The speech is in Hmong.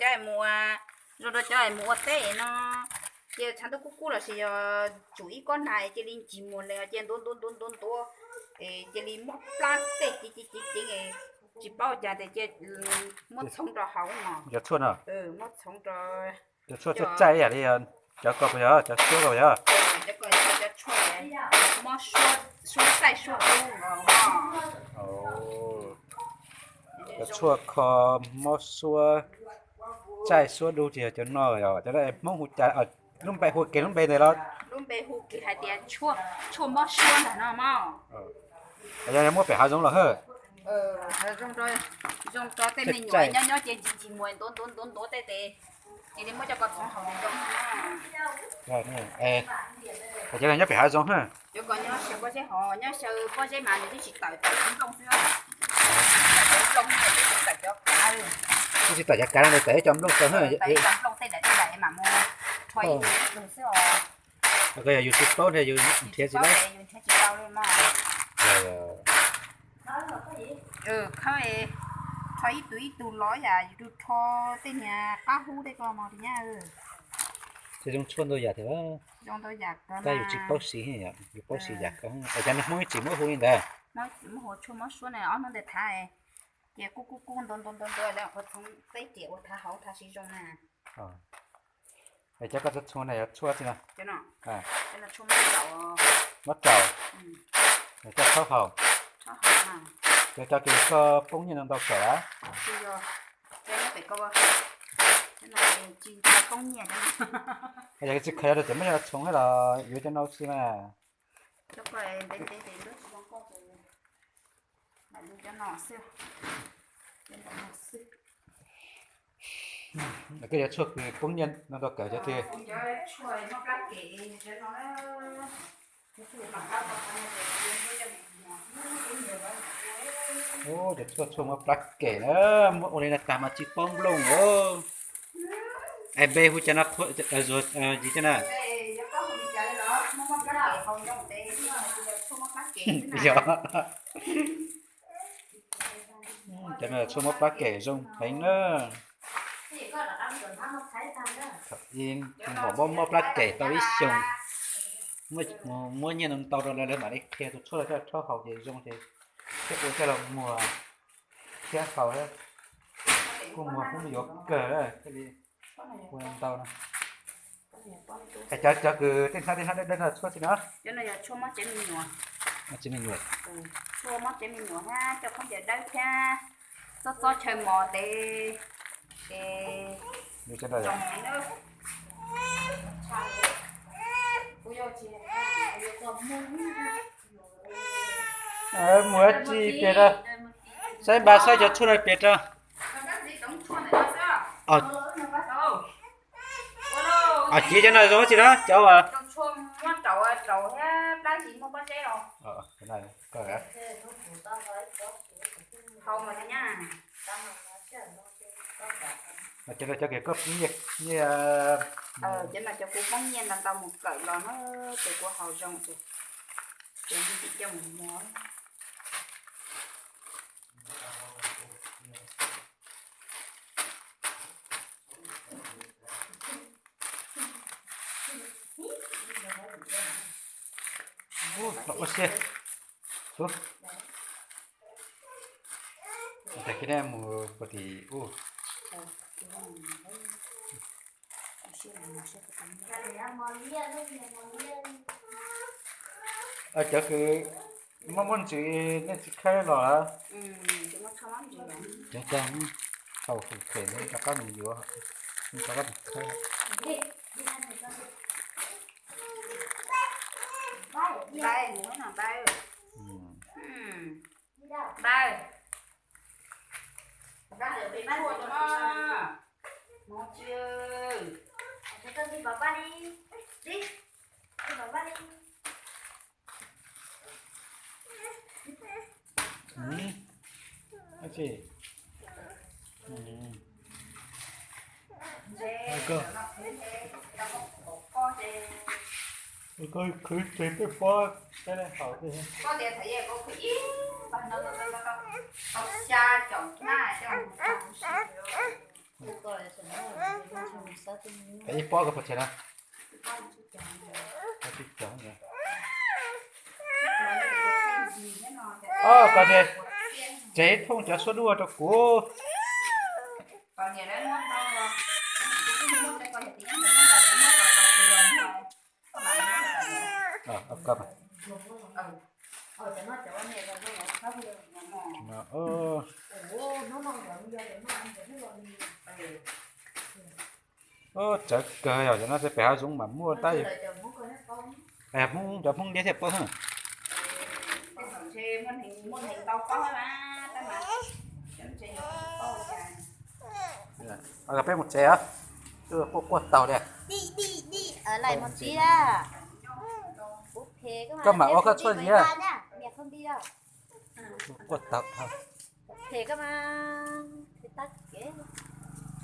Cov mus, zoo rau cov mus ua teb no, ces tshav ntuj kub kub los sis yog tsum ib kob nag cia li ncig muag li cia ntuav ntuav ntuav ntuav ntuav, es cia li mob plab tej ceev ceev ceev ceev, tsis paub cas tias cia muab txhoov rau hauv no. Cov tshuaj no, muab txhoov rau. Cov tshuaj txaij ib yam li cov ko puas yog, cov suab ko puas yog? Cov ko yog cov tshuaj mob suab txaij suab dub. Cov tshuaj kho mob suab txaij suab dub tsis yog cov no yog cov Hmoob hu cas, lub npe hu kiag lub npe ntawd los? Lub npe hu kiag hais tias tshuaj mob suab ntag no mog. Yog muab pem hav zoov los hab? Zoo rau tej me nyuam nyob nyob ces ncig ncig muag ntuav ntuav ntuav ntuav tej tes, ces muab cov ko txhoov hauv zoo. Cov nyob pem hav zoov hab? Cov ko nyob xyaw pob zeb hov, nyob xyaw pob zeb mas nws twb tsis tawm, tawm cov nplooj xwb. Tawm cov nplooj, tsis tawm cov kav. Twb tsis tawm cov kav no, nws tawm ib co nplooj tau hab. Tawm ib co nplooj tej daim tej daim mas mus rho ib tug xwb os. Yog yus tsis paub ntag yus nrhiav tsis tau. Yus nrhiav tsis tau li mog. Khawb, rho ib tug ib tug los yam yus rho tej niag qab hub tej ko mog nyab. Ces zoo tshuaj ntau yam thiab. Zoo ntau yam ko, tab yus tsis paub siv, yus paub siv yam ko. Es cov no Hmoob ib txwm muab hu li ntawd. Muab hu tshuaj mob suab na, ob hnub ntawd thav ces kub kub kub ntuav ntuav ntuav ntuav lawv qhuav txhoov teb riam ua thav hauv thav siv zoo na. Es cov koj txhoov no yog tshuaj tsi no? Mob raum. Coj thaub haus. Cov, cov kws koj poob nyiaj no ntau kawm lawm? Yog tsis khaws rau cov muab coj txhoov los yuav cov no xwb mas. Koj yuav tshuaj kws poob nyiaj no ntau kawm cov twg? Cov tshuaj, tshuaj mob plab kem na, muab ua li no tag mas tsis paub nplooj os. Es npe hu cas no, yig cov na? Yog. Cov no tshuaj mob plab kem zoo heev na. Thaum ub kuv pom mob, mob plab kem tau ib xyoos, muab nyiaj no ntau rau lawv, lawv mam li qhia tus tshuaj los coj rhaub haus ces zoo ces thiab ua coj los muag thiab haus thiab. Kuj muag kuj yuav kawg thiaj li ua ntau no. Es cov, cov kws tej hnab tej hnab dawb dawb no tshuaj tsi no? Cov no yog tshuaj mob tsev me nyuam. Mob tsev me nyuam. Tshuaj mob tsev me nyuam thiab coj khaub ncaws dawb thiab txob txob chaw mos tes, ces zoo tsis na. Mus ua tsi piav rau, saib npaj saib cov tshuaj no piav rau. Civ cov no zoo tsi na cov uas Cov no cov kws koj poob nyiaj, cov no cov kuv poob nyiaj ntau ntau mus kawm los na, ces kuv haus zoo ces, ces tsis coj mus muag. Ua si, tag kis mus puag tim ub. Cov kws muab muab ntsis nej tsis khawb los, cov cag tau hum phem rov qab mus yuav, rov qab mus khawb. Koj tias thaum ub kuv khwv ib npag no tau xya caum hnab coj mus ua si. Peb ib pob ko pes tsawg na? Pob tsib caug. Os, koj tias tsev thooj cov suab duaj rau kuv. Tsawv kawg yog cov no pem hav zoov mas muaj tab. Hmoob, cov Hmoob Liab thiaj paub. Peb mus tsev os. Twb quaj quaj taug li. Koj mam ua koj tshuaj ziab. Quaj taug.